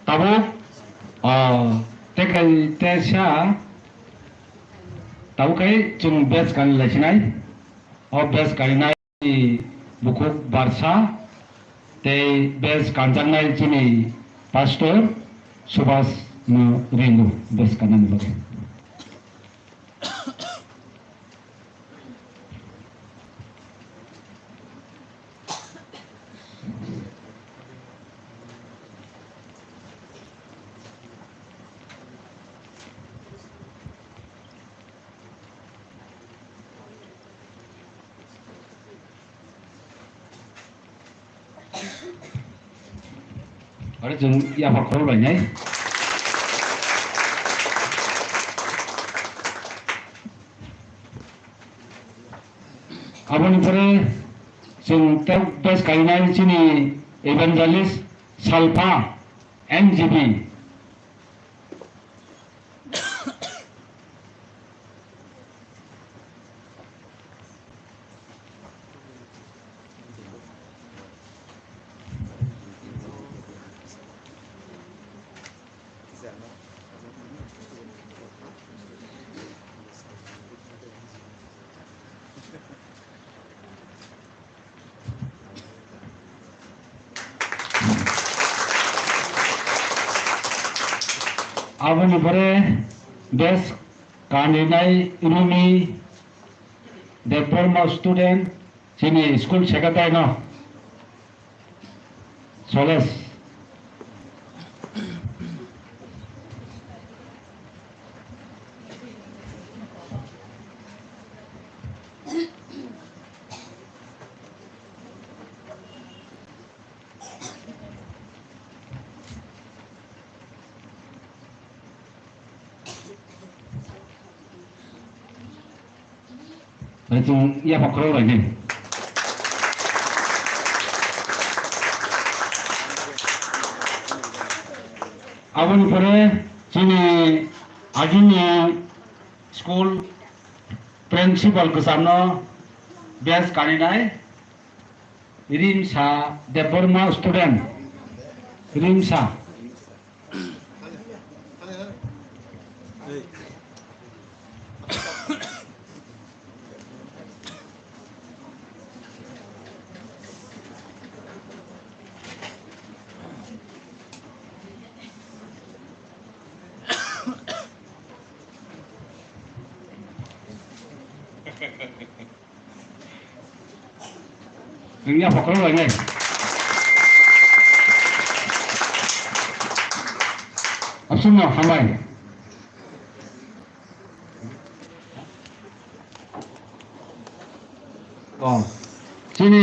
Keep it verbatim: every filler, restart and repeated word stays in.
Tabuk, ah, tei kai teisa, tabuk kai chwng best kani laisinai. O best kainai bukhuk barsa tei best kanjaknai chini pastor Subhas no ringo best kanani bagwi. Aro chwng yapha khorok lainai. Aboni pore chwng tei best kainai chini evangelist Salpa N G B. Aboni pore best kaninai Rumi Debbarma student, chini school secretary no. Soles. Bai chwng yapha khorok lainai. Aboni pore chini agini school principal kwchamno best kaninai Rimsa Debbarma student. Rimsa. Nungya pokro lainai. Absumno hambai. Oh. Chini